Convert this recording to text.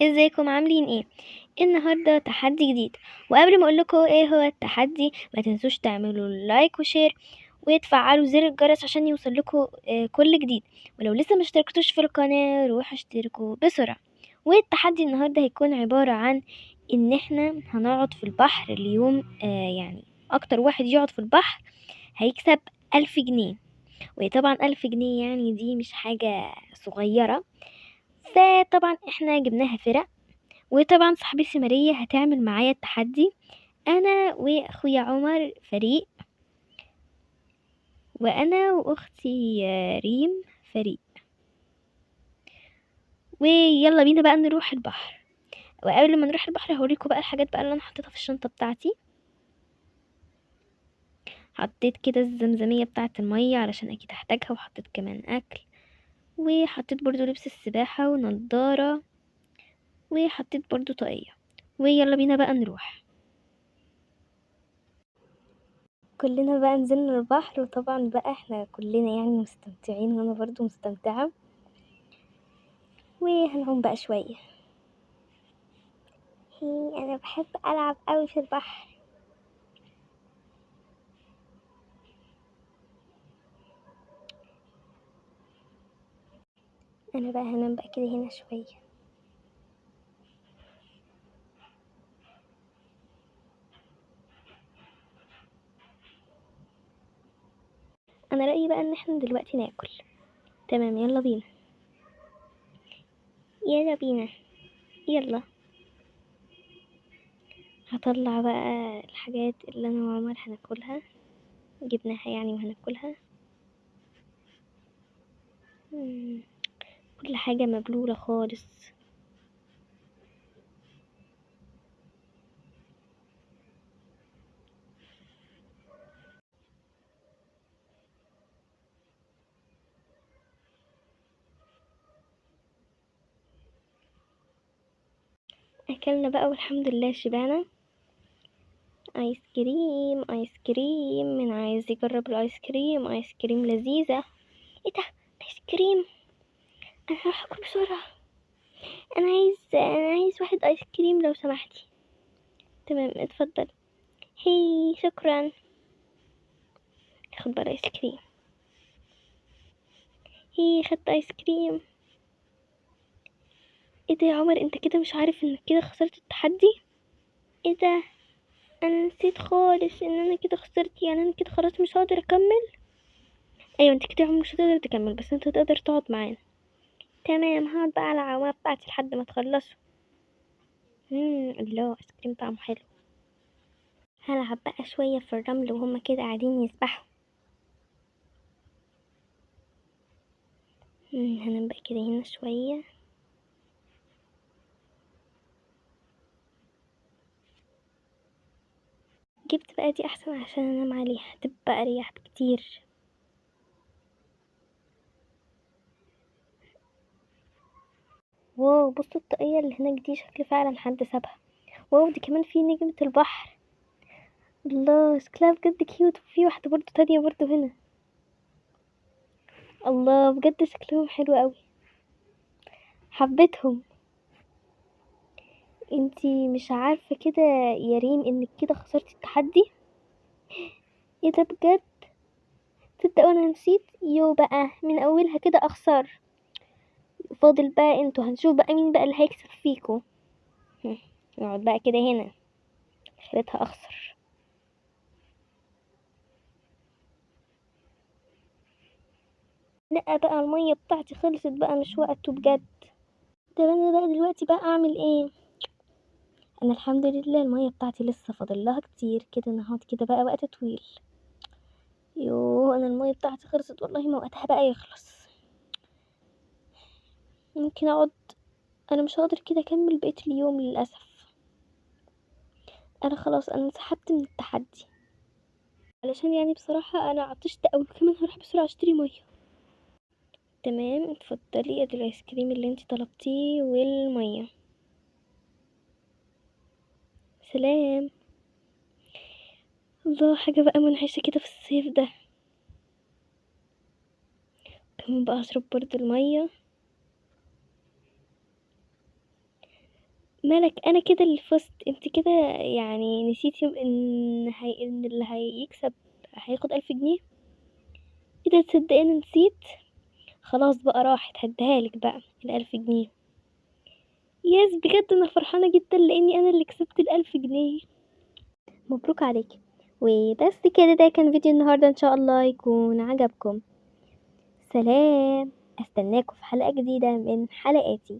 ازيكم عاملين ايه؟ النهارده تحدي جديد، وقبل ما اقول لكم ايه هو التحدي ما تنسوش تعملوا like و share وتفعلوا زر الجرس عشان يوصل لكم كل جديد. ولو لسه ما اشتركتوش في القناة روحوا اشتركوا بسرعة. والتحدي النهارده هيكون عبارة عن ان احنا هنقعد في البحر اليوم، يعني اكتر واحد يقعد في البحر هيكسب 1000 جنيه، وطبعا 1000 جنيه يعني دي مش حاجة صغيرة. فطبعا احنا جبناها فرق، وطبعا صاحبتي ماريا هتعمل معايا التحدي، انا واخويا عمر فريق، وانا واختي ريم فريق. ويلا بينا بقى نروح البحر. وقبل ما نروح البحر هوريكم بقى الحاجات بقى اللي انا حطيتها في الشنطة بتاعتي. حطيت كده الزمزمية بتاعة المية علشان اكيد هحتاجها، وحطيت كمان اكل، وحطيت برضو لبس السباحة ونضارة، وحطيت برضو طاقية. ويلا بينا بقى نروح. كلنا بقى نزلنا البحر، وطبعا بقى احنا كلنا يعني مستمتعين، وانا برضو مستمتعة. وهنعوم بقى شوية. هي انا بحب العب قوي في البحر. انا بقى هنام بقى كده هنا شوية. انا رأيي بقى ان احنا دلوقتي ناكل. تمام، يلا بينا يلا بينا يلا. هطلع بقى الحاجات اللي انا وعمر هناكلها، جبناها يعني وهناكلها. كل حاجة مبلولة خالص. اكلنا بقى والحمد لله شبعنا. ايس كريم ايس كريم، من عايز يجرب الايس كريم؟ ايس كريم لذيذة. ايه ده ايس كريم؟ انا هروح اكل بسرعة. انا عايز واحد ايس كريم لو سمحتي. تمام اتفضل. هي شكرا. خد بقى ايس كريم. هي خدت ايس كريم. ايه ده يا عمر، انت كده مش عارف انك كده خسرت التحدي؟ ايه ده، انا نسيت خالص ان انا كده خسرت، يعني انا كده خلاص مش هقدر اكمل. ايوه انت كده يا عمر مش هتقدر تكمل، بس انت تقدر تقعد معانا. تمام، هقعد بقى على العوامة بتاعتي لحد ما تخلصوا. الله، ايس كريم طعمه حلو. هلعب بقى شوية في الرمل وهما كده قاعدين يسبحوا. هنام بقى كده هنا شوية. جبت بقى دي احسن عشان انام عليها، تبقى اريح بكتير. wow، بصوا الطاقية اللي هناك دي شكل فعلا حد سابها. wow، دي كمان في نجمة البحر. الله شكلها بجد cute. وفي واحدة برضو تانية برضو هنا. الله بجد شكلهم حلو قوي، حبيتهم. انتي مش عارفة كده يا ريم انك كده خسرتي التحدي؟ ايه ده بجد، تصدقوا انا نسيت. يو بقى من اولها كده اخسر. فاضل بقى انتوا، هنشوف بقى مين بقى اللي هيكسب فيكو. نقعد بقى كده هنا، اخرتها اخسر. لا بقى المية بتاعتي خلصت بقى، مش وقته بجد. طب انا بقى دلوقتي بقى اعمل ايه؟ انا الحمد لله المية بتاعتي لسه فاضل لها كتير كده، انا هقعد كده بقى وقت طويل. يوه انا المية بتاعتي خلصت والله، ما وقتها بقى يخلص. ممكن اقعد، انا مش هقدر كده اكمل بقية اليوم للاسف. انا خلاص انا انسحبت من التحدي، علشان يعني بصراحة انا عطشت قوي، كمان هروح بسرعة اشتري مية. تمام اتفضلي، ادي الايس كريم اللي انتي طلبتيه والمية. سلام. الله حاجة بقى منعشة كده في الصيف ده. كمان بقى اشرب برضو المية. ملك انا كده اللي فزت، انت كده يعني نسيتي ان اللي هيكسب هياخد 1000 جنيه. كده تصدقي انا نسيت، خلاص بقى راحت، هديها لك بقى ال1000 جنيه. yes بجد انا فرحانة جدا لاني انا اللي كسبت ال1000 جنيه، مبروك عليك. وبس كده، ده كان فيديو النهاردة، ان شاء الله يكون عجبكم. سلام، استناكم في حلقة جديدة من حلقاتي.